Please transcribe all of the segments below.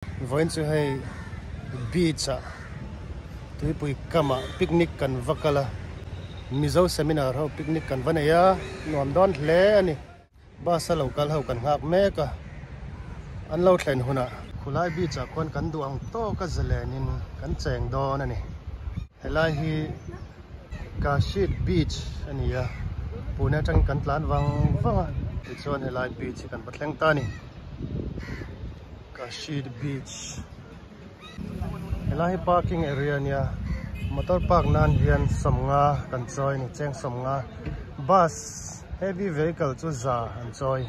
Vawiin chu hei beach ah tuipui kam ah picnic kan va kal a, Mizo seminar ho picnic kan va nei a, nuam dawn hle a ni. Bus a lo kal ho kan nghak mek a, an lo thlen hunah khulai beach ah khuan kan duh ang tawk a zalen in kan cheng dawn a ni. Helai hi Kashid beach a ni a, Pune atangin kan tlan vang vang a, tichuan helai beach hi kan va thleng ta a ni. Kashid beach helai hi parking area a nia motor park nan hian sawmnga kan chawi a ni cheng sawmnga bus heavy vehicle chu za an chawi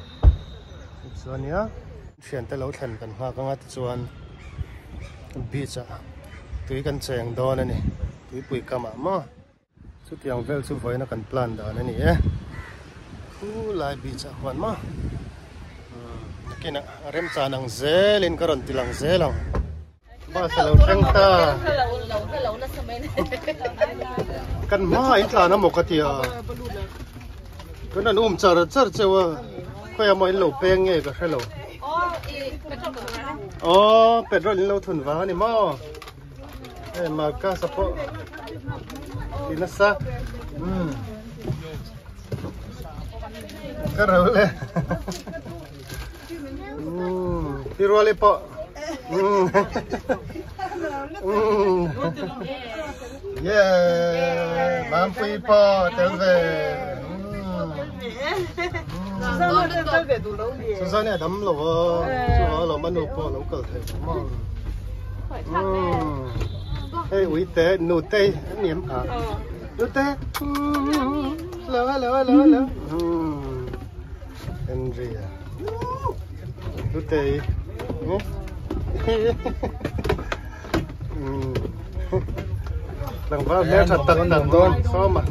tichuan nia thiante lo thlen kan nghak anga tichuan beach ah tui kan cheng dawn a ni tuipui kam ah maw. Chutiang vel chu vawiina kan plan dan a ni e. Khu lai beach ah huan maw. Nakinah a remchan ang zelin ka rawn ti lang zel ang. Bus a lo thleng ta. Kan hma in tlan a maw ka ti a. Kan an um char char cheu a. Khawiah maw in lo peng nge ka hre lo. Aw petrol in lo thun vang a ni maw. Hei Marcus a pawh ti nasa umm ka ro le umm ti rual i pawh umm umm yeah Mampui pawh tel ve Suzanne a dam lo a chuvang alawm a nu pawh a lo kal thei lo maw. Hei uite nute an ni em kha nute hello hello hello hello Henry a nute tlangval hmel tha tak tak dawn sawm a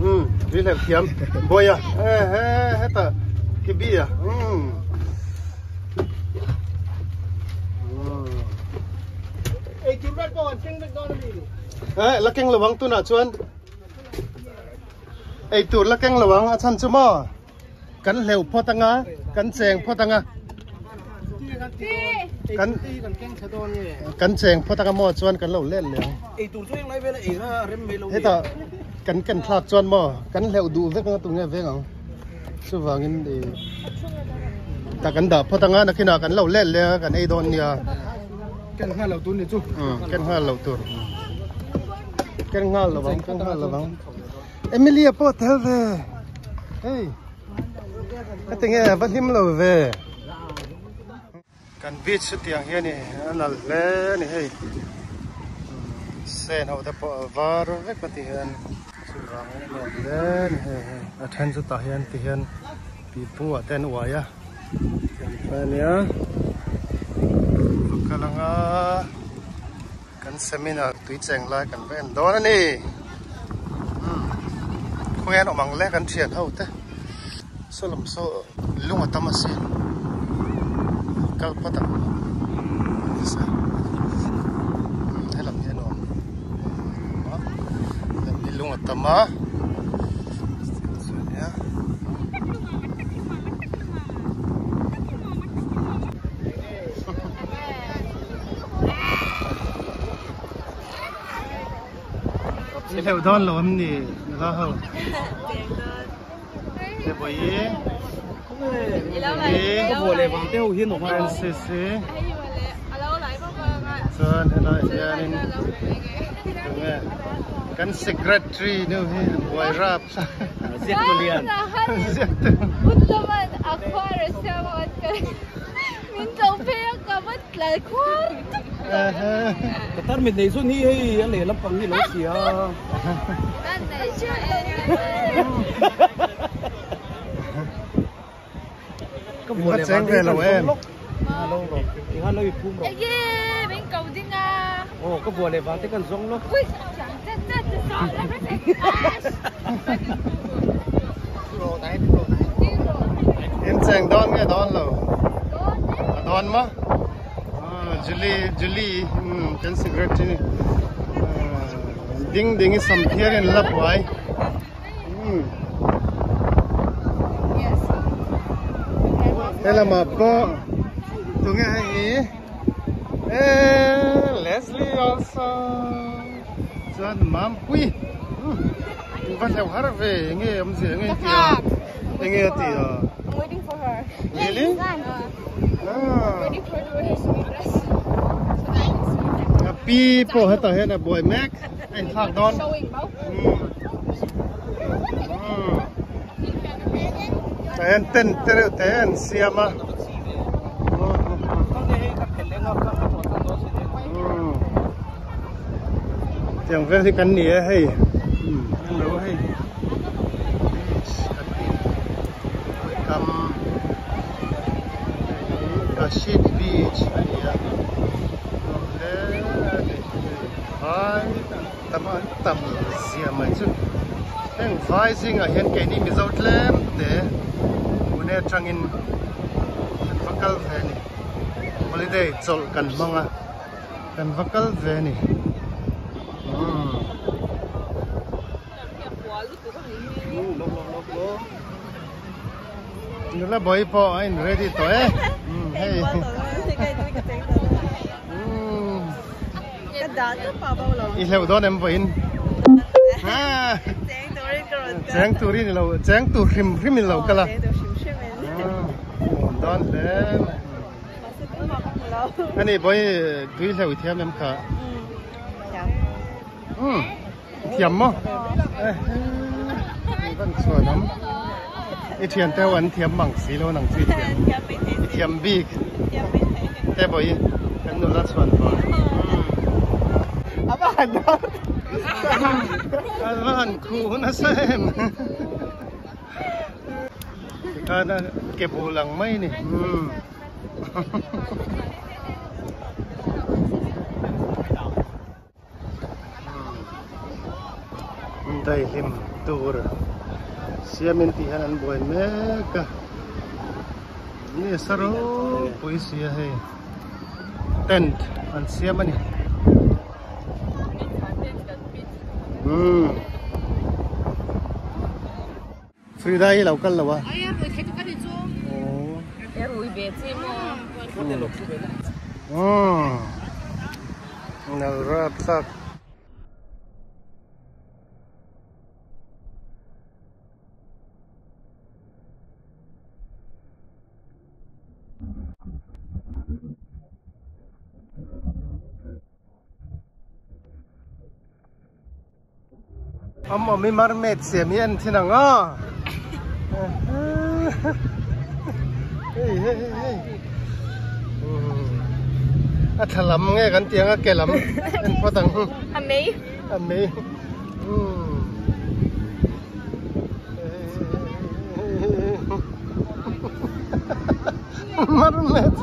tui hleuh thiam bawiha he he heta kibi a Eh, la keng lo ang tunah chuan ei tur la keng lo ang a chhan chu maw kan hleuh phawt anga kan cheng phawt anga kan kan cheng phawt anga maw chuan kan lo let leh ang heta kan ken thlak chuan maw kan hleuh duh vek anga tunge veng ang. Chuvangin ih ta kan dah phawt anga nakinah kan lo let leh a kan ei dawn nia. Ken nghal lo tur ni chu. Umm ken nghal lo tur. Ken nghal lo ang ken nghal lo ang. Emilia pawh tel ve. Hei. Ka ti nge va hlim lo ve. Kan beach chu tiang hian i a nalh hle a ni hei sen ho te pawh a var vek a ti hian chuvangin a nuam hle a ni hei hei a then chu tah hian ti hian pipu ah te an uai a tiang kha a nia ka kal anga kan seminar tui cheng lai kan va en dawn a ni khawnge an awm ang le kan thian ho te. Saw lam saw lung a tam a sin kal phawt ang helam hi a nuam helam hi lung a tam a I hleuh dawn lo em ni nula ho? Francis hi chuan helai hianin tunge kan secretary nu hi buai rap ziaktu Ka cheng ve lo em. In cheng dawn nge dawn lo? A dawn maw? Julie Julie kan secretary ni. Ding ding i sam phiar in la buai. He lamah pawh tunge hei hi? Eh Leslie also chuan Mampui in va hleuh har ve enge awmzia enge i tia enge a tia I'm waiting for her. Really? Ah. Waiting for her to wear her swimming dress. A pi pawh hetah hian a buai mek a inthlak dawn. Tah hian tent te reuh te an siam a. Tiang vel hi kan ni e hei. Hello hei. Beach kan tih kam Kashid Beach a ni a. Hle a ni. Vai tam an tam zia mai chu heng vai zingah hian keini Mizo tlem te Pune atangin kan va kal ve a ni holiday chawlh kan hmang a kan va kal ve a ni umm. Nula bawi pawh a in ready tawh e hei. I hleuh dawn em vawiin? Cheng turin i lo cheng tur hrim hrim in lo kal a. Dawn hle mai. Ani bawi tui hleuh i thiam em kha? I thiam maw? I van chhuan awm. I thian te ho an thiam mang si lo nang chu i thiam. I thiam bik. Te bawi kan nula chhuan pah. A va han dawn. A va han khuh nasa em. Tikhan a ke bul ang mai ni. Daihlim tur siamin tih hian an buai mek a ni sa ropui si a hei tent an siam a ni umm Frida hi lo kal lo a umm nal rap thlak. Awm awm i mermaid siam hi en thin ang a hei hei hei hei a thla lam nge kan tih ang a ke lam en phawt ang a mei a mei mermaid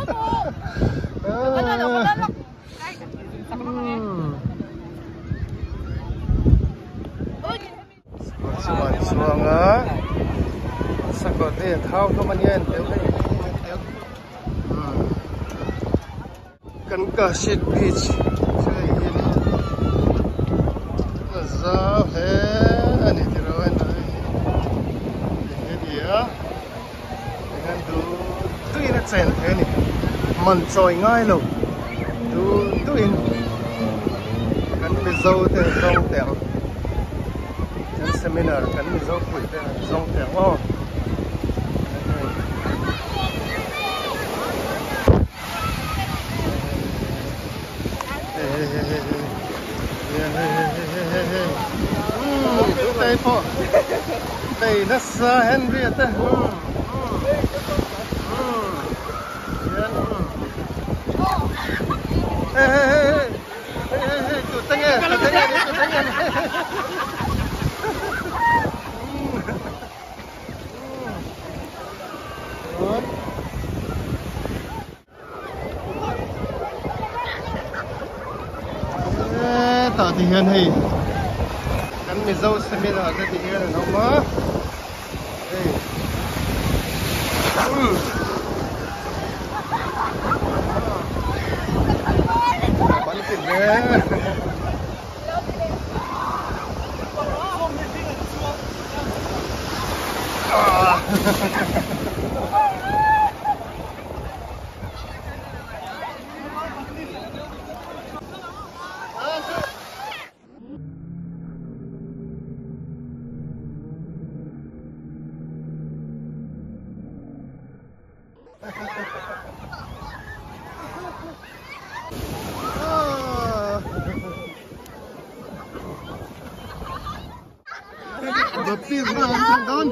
Chuan chuang a sakawr te a thau hlawm a nia en tel hei en tel kan Kahshit beach chu hei hi a ni a zau hle a ni tiraw en hei hi a ni a Tikhan duh duhin a chen thei a ni. Man chawi ngai lo duh duhin kan Mizo te an zawng teh ang. Kan seminar kan Mizo pui te an zawng teh ang aw. Tei nasa Henry a te tu te nge tu te nge tu te nge. Hetah ti hian hei kan Mizo seminar te ti hian an awm a hei ban ti hle. Baptisma an chang dawn.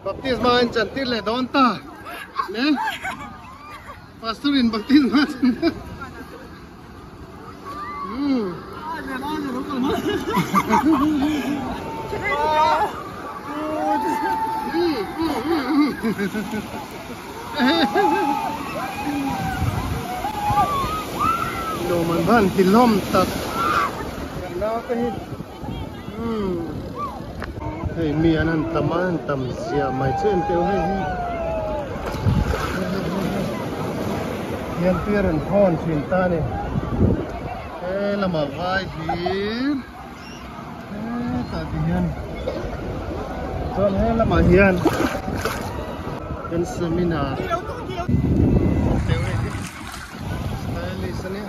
Baptisma in chan tir leh dawn ta le pastor in baptisma chan tir Lawm an van ti hlawm tak kan naute hi hei mi an han tam a an tam ziah mai chu en teuh hei hi hian tui a rawn hawn thin ta a ni he lamah vai hlir hetah ti hian chuan he lamah hian kan seminar teuh hei hi stylish a nia.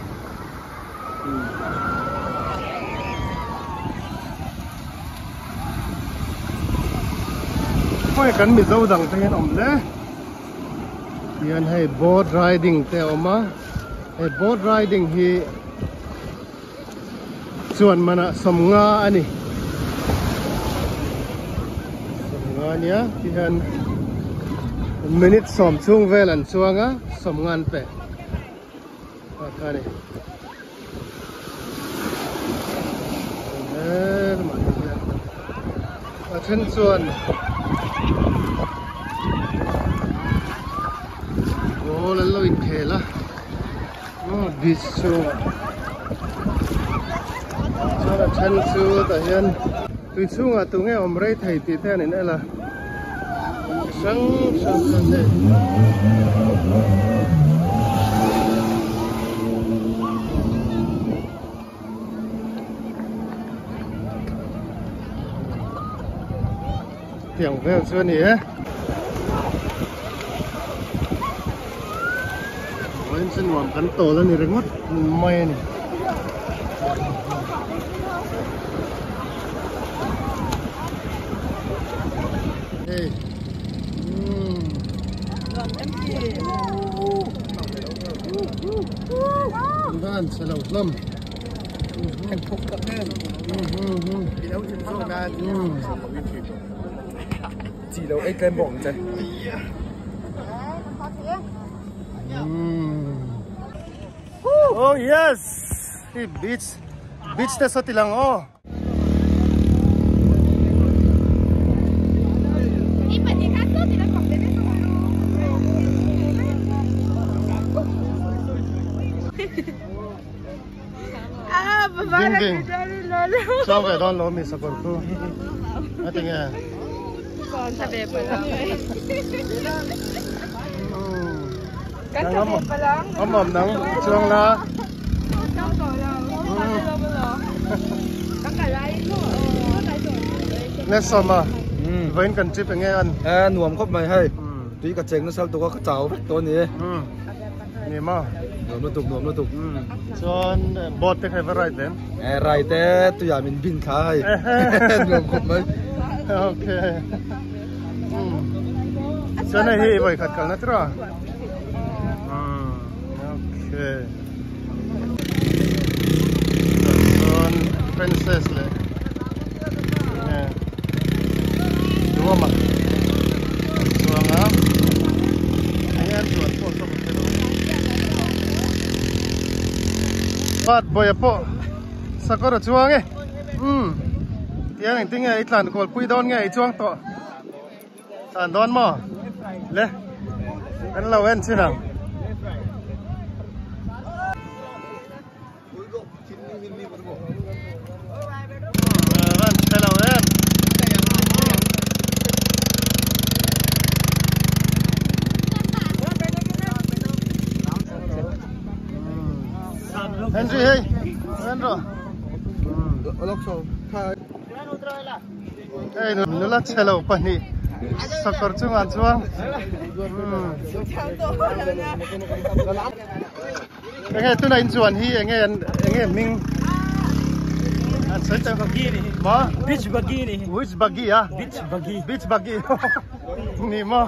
Khawi kan Mizo dang te hian awm hle hian hei boat riding te a awm a hei boat riding hi chuan manah sawmnga a ni sawmnga a nia tihian minute sawm chhung vel an chuang a sawmnga an pe. A then chuan ball an lo inkhel a aw beach chhungah chuan a then chu tah hian tui chhungah tunge awm rei thei tih te an in el a. Hrang hrang chuan hei tiang vel chu a ni e vawiin chu nuam kan tawl a ni ringawt mai a ni. Hey. Van chhe lo hlawm. Chỉ lo ei tlem bawk ang che. Oh yes. Hi beach. Beach te saw ti lang aw. Ding ding Chuang ve dawn lo mi sakawr khu a ti nge Awm awm nang chuang la. Nge sawma vawiin kan trip enge an e nuam khawp mai hei tui ka cheng nasa lutuk a ka chau vek tawh a ni ni maw nuam lutuk nuam lutuk chuan boat te kha i va ride ve em e ride e tuiah min bin thla hei nuam khawp mai okay chuan hei hi i vawikhat kalna tur a okay Chuan princess leh enge duama an chuang a enge an chuan pawh saw ka hre lo Pat bawia pawh sakawr a chuang e umm tiang engtin nge i tlan kual pui dawn nge i chuang tawh. Tlan dawn maw? Le kan lo en chin ang. Ran chhe lo em. Henry hei en rawh hei nula chhe lo pahnih sakawr chungah an chuang enge tuna in chuan hi enge an enge hming an sawi teuh maw Beach buggy ni which buggy a beach buggy beach buggy ni maw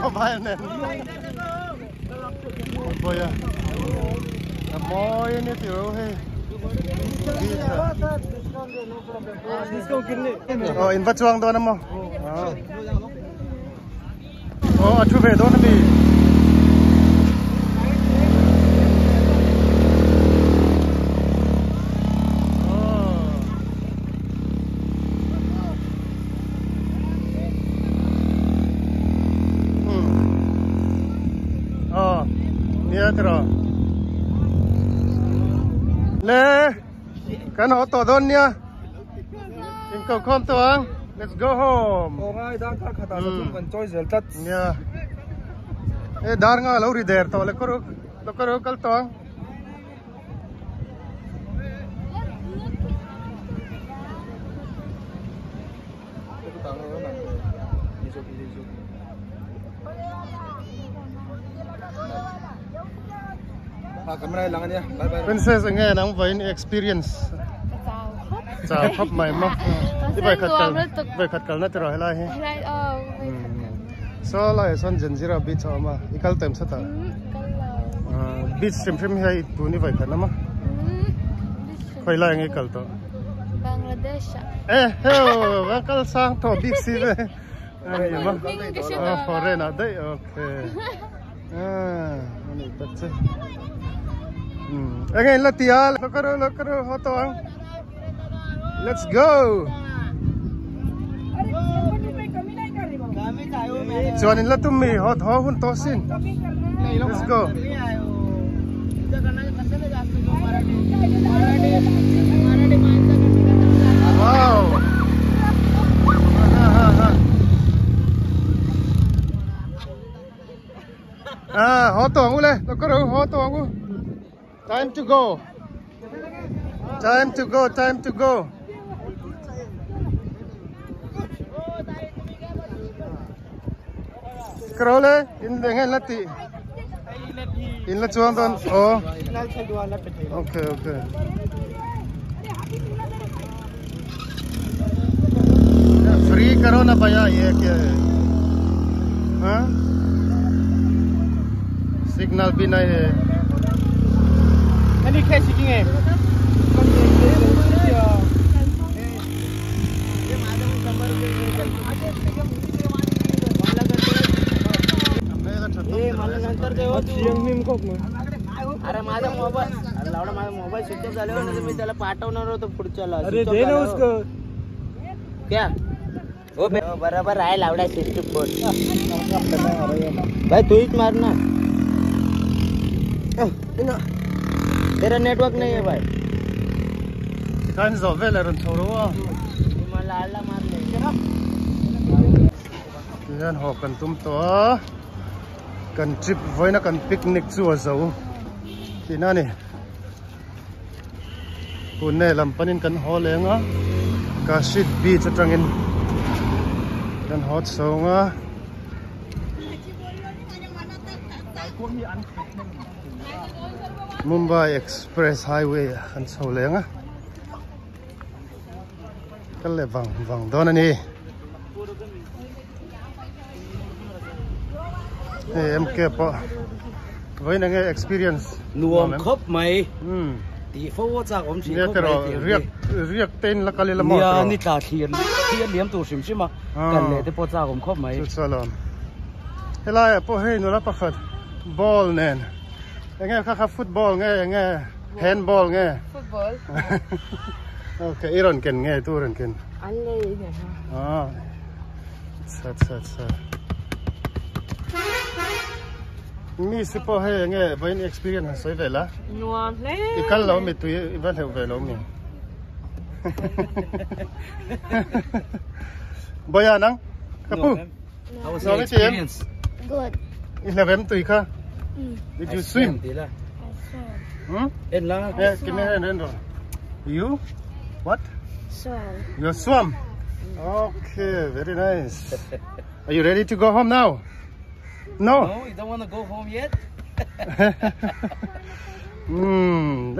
Mobile nen Boya A mawi ania tih ro hei Aw in va chuang dawn a maw Aw a thu ve dawn a mi. Aw nia tiraw le kan haw tawh dawn nia in ko khawm tawh ang let's go home aw ngai dar kar khat ah zathum kan chawi zel tlat nia e dar nga lo ri der tawh le kawr kawr kal tawh ang. Princess enge nang vawiin experience chau khawp mai maw i vawikhat kal vawikhat kalna tiraw helai hi saw laiah sawn Janjira beach a awm a i kal taim sat ah beach hrim hrim hi a tun i vawikhat na maw khawi lai enge i kal tawh Bangladesh ah eh heo va kal sang tawh bik si ve foreign ah daih okay ani tak che enge in la ti a lo kar lo kar haw tawh ang let's go chuan in la tum mi haw haw hun tawh sin let's go Wow. À, họ tưởng u lên, nó có đâu họ tưởng u. Time to go. Time to go, time to go. Crowley, in the hand lati. In la chuan dawn aw. Okay okay. Free करो ना भैया ये क्या है हाँ signal भी नहीं है अरे माझा मोबाईल अरे लावडा माझा mobile switch off झाल्यावर नाही तर मी त्याला पाठवणार होतो पुढच्याला अरे दे ना उसको क्या हो बरोबर आहे लावडा स्विच फोन भाई तू हीच मार ना तेरा नेटवर्क नहीं है भाई Kan zo vel a rawn chho ro a. मला आला मारले Tihian haw kan tum tawh a, kan trip vawiina kan picnic chu a zo tihna a ni. Pune lam panin kan haw leng a, Kashid beach atangin kan haw chhawng a. Mumbai Express Highway ah kan chho leng a, kal leh vang vang dawn a ni. Hei MK pawh vawiin enge experience nuam khawp mai tih fo a chak awm thin khawp mai tih riak riak te in la kal ila maw nia ni tla thlir thlir liam tur hrim hrim a kal leh te pawh chak awm khawp mai chu chu alawm helai ah pawh hei nula pakhat ball nen enge kha kha football nge enge handball nge football okay i rawn ken nge tu rawn ken an lei nge ha Chha chha chha. Mi si pawh hei enge vawiin experience han sawi ve la. Nuam hle. I kal lo mi tui i va hleuh ve lo mi. Boya nang. Ka pu. How was No, your let me experience? Good. I hlau em tui kha? Did you swim? Ti la. I swam. Hmm? En la. Yeah, give me a hand. You? What? Swam. You swam? Okay, very nice. Are you ready to go home now? No. No, you don't want to go home yet? Hmm.